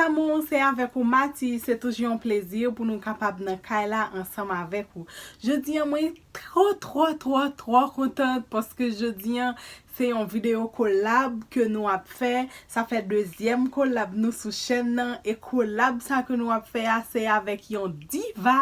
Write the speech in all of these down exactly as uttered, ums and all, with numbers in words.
Amour, se avèk ou Mati, se toujou yon plezi pou nou kapab nan kay la ansanm avèk ou. Jodi a mwen twò twò twò twò kontan paske jodi a se yon videyo kolab ke nou ap fè. Sa fè dezyèm kolab nou sou chèn nan e kolab sa ke nou ap fè a se avèk yon diva,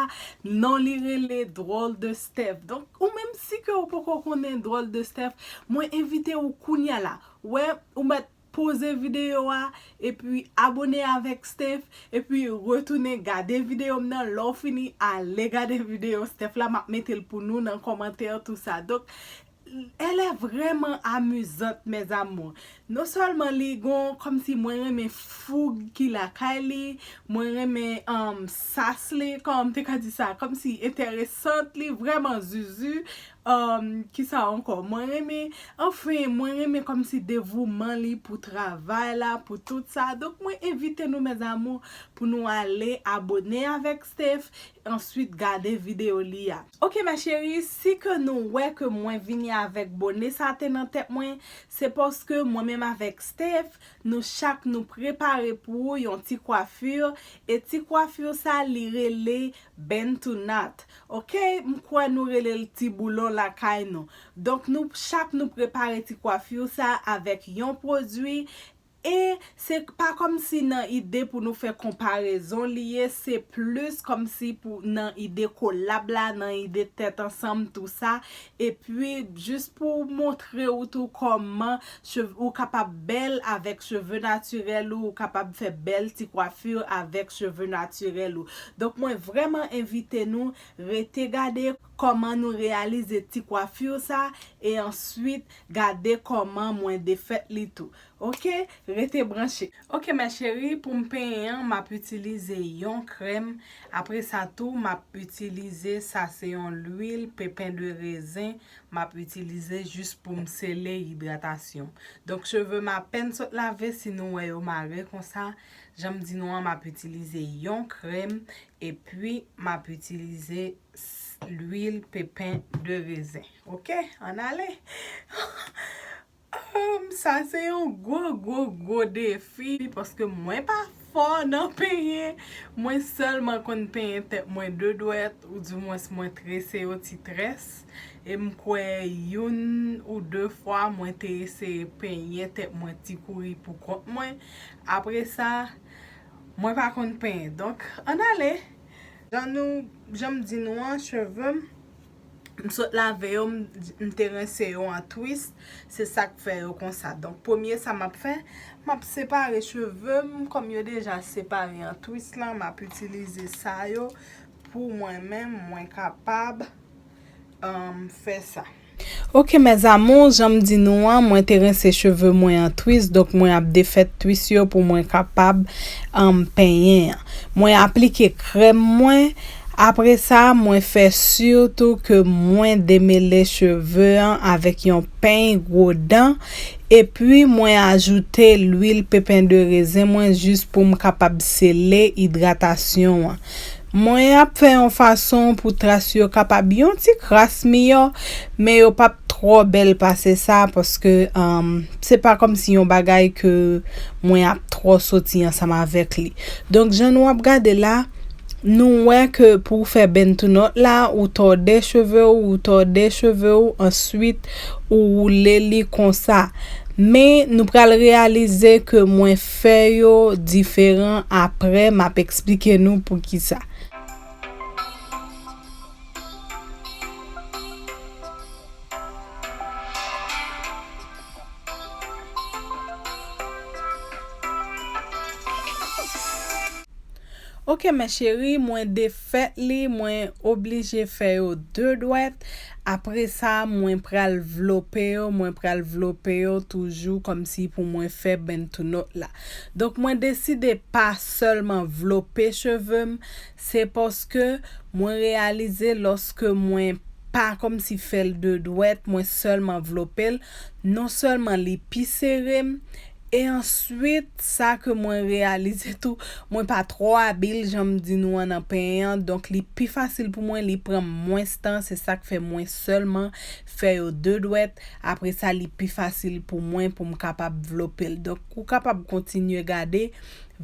non li rele Drôle de Steph. Donk ou menm si ke ou poko konnen Drôle de Steph, mwen envite ou kounya la. Wè, ou mèt poze videyo a epi abone avèk Steph epi retounen gade videyo m nan. Lè w fini ale gade videyo Steph la, m ap mete l pou nou nan kòmantè tou sa. Donk elle est vraiment amusante, mes amours. Non sèlman li gon kòmsi mwen renmen foug ki lakay li, mwen renmen um, sas li, kòman m te ka di sa, kòmsi enteresant li, vrèman zuzu. Um, kisa ankò? Mwen renmen, anfen, mwen renmen kòmsi devouman li pou travay la, pou tout sa. Donk mwen envite nou, mes amours, pou nou ale abone avèk Steph, answit gade videyo li a. Ok, ma chérie, si ke nou wè ke mwen vini avèk bone sa te nan tèt mwen, se paske mwen menm avèk Steph, nou chak nou prepare pou ou yon ti kwafi, e ti kwafi sa li rele Bantu Knot. Ok, m kwè nou rele l ti boulon lakay nou. Donk nou chak nou prepare ti kwafi sa avèk yon pwodui. E se pa kòmsi nan ide pou nou fè konparezon li ye, se plis kòmsi pou nan ide kolab la, nan ide tèt ansanm tou sa. Epi jis pou montre ou tou kòman cheve, ou kapab bèl avèk cheve natirèl ou, ou kapab fè bèl ti kwafi avèk cheve natirèl ou. Donk mwen vrèman envite nou rete gade kòman nou reyalize ti kwafi sa e answit gade kòman mwen defèt li tou. Ok, rete branche. Ok, ma chérie, pou m penyen an, m ap itilize yon krèm. Apre sa tou, m ap itilize, sa se yon lwil pepen de rezen, m ap itilize jis pou m sele idratasyon. Donk, cheve m apèn sot lave, si nou wè yo mare konsa, jan m di nou an, m ap itilize yon krèm, epi m ap itilize s-, lwil pepen de rezen. Ok, ann ale. Sa se yon gwo, gwo, gwo defi, paske mwen pa fò nan penyen. Mwen sèlman konn penyen tèt mwen de dwèt, oudimwens mwen trese yo ti très. E m kwè youn ou de fwa mwen te eseye penyen tèt mwen ti kouri pou kont mwen. Apre sa, mwen pa konn penyen. Donk, ann ale. Jan nou, jan m di nou an, cheve m, m sot lave yo, m, m te rense yo an twist, se sa k fè yo konsa. Donk, premye sa m ap fè, m ap separe cheve m, kòm yo deja separe an twist lan, m ap itilize sa yo pou mwen menm, mwen kapab, um, fè sa. Ok, mes amours, jan m di nou an, mwen te rense cheve mwen an twist, donk mwen ap defèt twist yo pou mwen kapab, um, penyen an. Mwen aplike krèm mwen, apre sa, mwen fè si tou ke mwen demele cheve an avèk yon peny gwo dan, epi mwen ajoute lwil pepen de rezen mwen jis pou m kapab sele idratasyon an. Mwen ap fè yon fason pou tras yo kapab yon ti kras miyò, men yo p ap twò bèl pase sa, paske, um, se pa kòmsi yon bagay ke mwen ap twò soti ansanm avèk li. Donk, jan nou ap gade la, nou wè ke pou w fè bend to knot la, ou tòde cheve w, ou tòde cheve w, answit ou woule li konsa. Men nou pral reyalize ke mwen fè yo diferan apre, m ap eksplike nou poukisa. Ok, mes chéries, mwen defèt li, mwen oblije fè yo de dwèt. Apre sa, mwen pral vlope yo, mwen pral vlope yo toujou kòmsi pou mwen fè bend to knot la. Donk, mwen deside pa sèlman vlope cheve m, se paske mwen reyalize lòske mwen pa kòmsi fè l de dwèt, mwen sèlman vlope l, non sèlman li pi sere m, e answit, sa ke mwen reyalize tou, mwen pa twò abil jan m di nou an nan penyen an, donk li pi fasil pou mwen, li pran m mwens tan, se sa k fè mwen sèlman fè yo de dwèt, apre sa li pi fasil pou mwen pou m kapab vlope l. Donk ou kapab kontinye gade,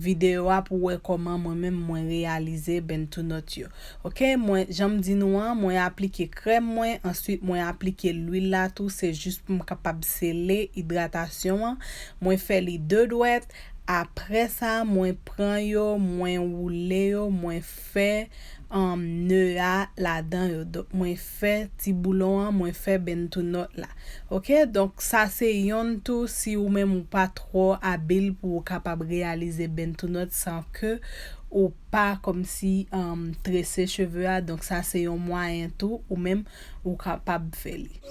videyo a pou w wè kòman mwen menm mwen reyalize bend to knot yo. Ok, mwen, jan m di nou an, mwen aplike krèm mwen, answit mwen aplike lwil la tou, se jis pou m kapab sele idratasyon an. Mwen fè li de dwèt, apre sa, mwen pran yo, mwen woule yo, mwen fè um, nè a ladan yo. Donk, mwen fè ti boulon an, mwen fè bend to knot la. Ok, donk sa se yonn tou, si ou menm ou pa twò abil pou ou kapab reyalize bend to knot san ke ou pa kòmsi um, trese cheve a. Donk, sa se yon mwayen tou, ou menm ou kapab fè li.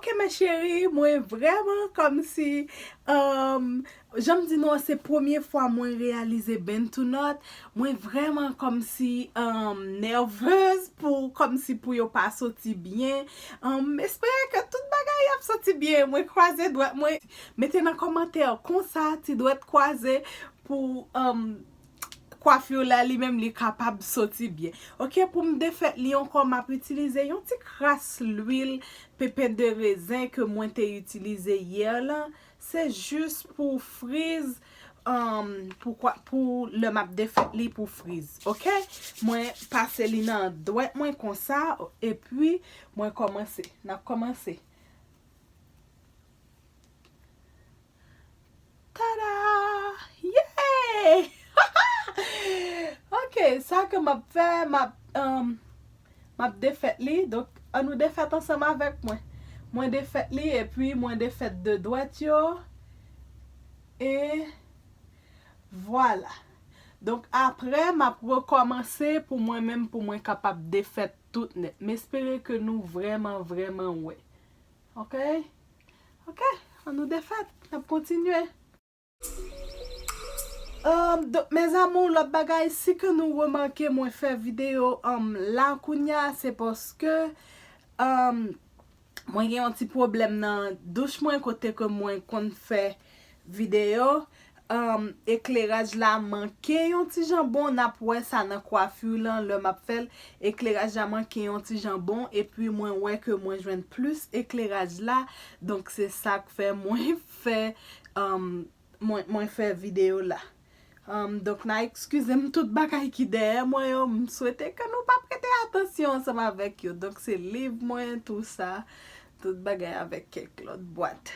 Ok, mes chéries, mwen vrèman kòmsi, um, jan m di nou an, se premye fwa mwen reyalize bend to knot. Mwen vrèman kòmsi, um, nèvez pou, kòmsi pou yo pa soti byen. Um, m espere ke tout bagay ap soti byen. Mwen kwaze dwèt mwen. Mete nan kòmantè konsa, ti dwèt kwaze pou, um, kwafi la li menm li kapab soti byen. Ok, pou m defèt li ankò, m ap itilize yon ti kras lwil pepe de rezen ke mwen te itilize yè lan. Se jis pou friz, um, pou kwa, pou lè m ap defèt li pou friz. Ok? Mwen pase li nan dwèt mwen konsa, epi mwen kòmanse. N ap kòmanse. Tada! Yay! Ok, sa ke m ap fè, m ap, um, M ap defèt li, donk, ann nou defèt ansanm avèk mwen. Mwen defèt li, epi mwen defèt de dwèt yo. E vwala. Donk, apre, m ap rekòmanse pou mwen menm, pou mwen kapab defèt tout nèt. M espere ke nou vrèman, vrèman wè. Oke? Oke, ann nou defèt. N ap kontinye. Um, donk, mes amours, lòt bagay, si ke nou remake mwen fè videyo, um, la kounya, se paske, um, mwen gen yon ti pwoblèm nan douch mwen, kote ke mwen konn fè videyo. Um, ekleraj la manke yon ti jan bon, n ap wè sa nan kwafi lan, lè m ap fè l. Ekleraj la manke yon ti jan bon, epi mwen wè ke mwen jwenn plis ekleraj la, donk se sa k fè mwen fè, um, mwen, mwen fè videyo la. Um, donk, n a eskize m tout bagay ki dèyè mwen yo. M swete ke nou p ap prete atansyon ansanm avèk yo. Donk, se liv mwen, tou sa, tout bagay avèk kèk lòt bwat.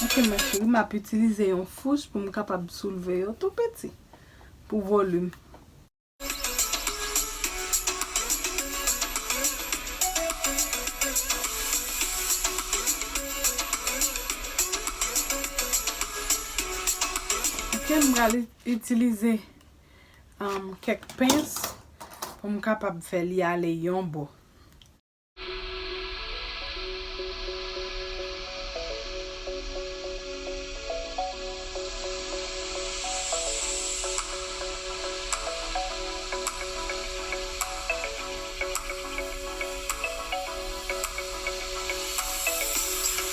Ok, ma chérie, m ap itilize yon fouch pou m kapab soulve yo tou piti, pou volim. Ok, m pral itilize, um, kèk pens pou m kapab fè li ale yon bò.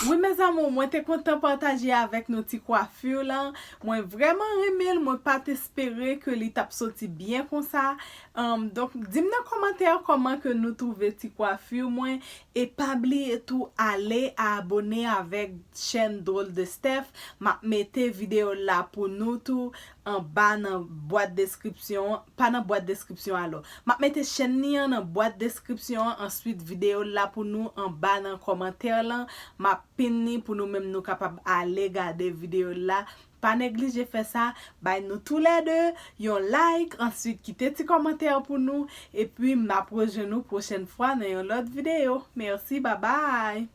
Wi, mes amours, mwen te kontan pataje avèk nou ti kwafi lan. Mwen vrèman renmen l, mwen pa t espere ke li t ap soti byen konsa. Um, donk, di m nan kòmantè kòman ke nou twouve ti kwafi mwen. E pa bliye tou ale abone avèk chèn Drôle de Steph. M ap mete videyo la pou nou tou anba nan bwat deskripsyon an. Pa nan bwat deskripsyon alò. M ap mete chèn li an nan bwat deskripsyon an. Answit, videyo la pou nou anba nan kòmantè lan. M ap pin li pou nou menm nou kapab ale gade videyo la. Pa neglije fè sa, bay nou toulède yon like, answit kite ti kòmantè pou nou, epi m ap rejwenn nou pwochèn fwa nan yon lòt videyo. Mèsi, babay!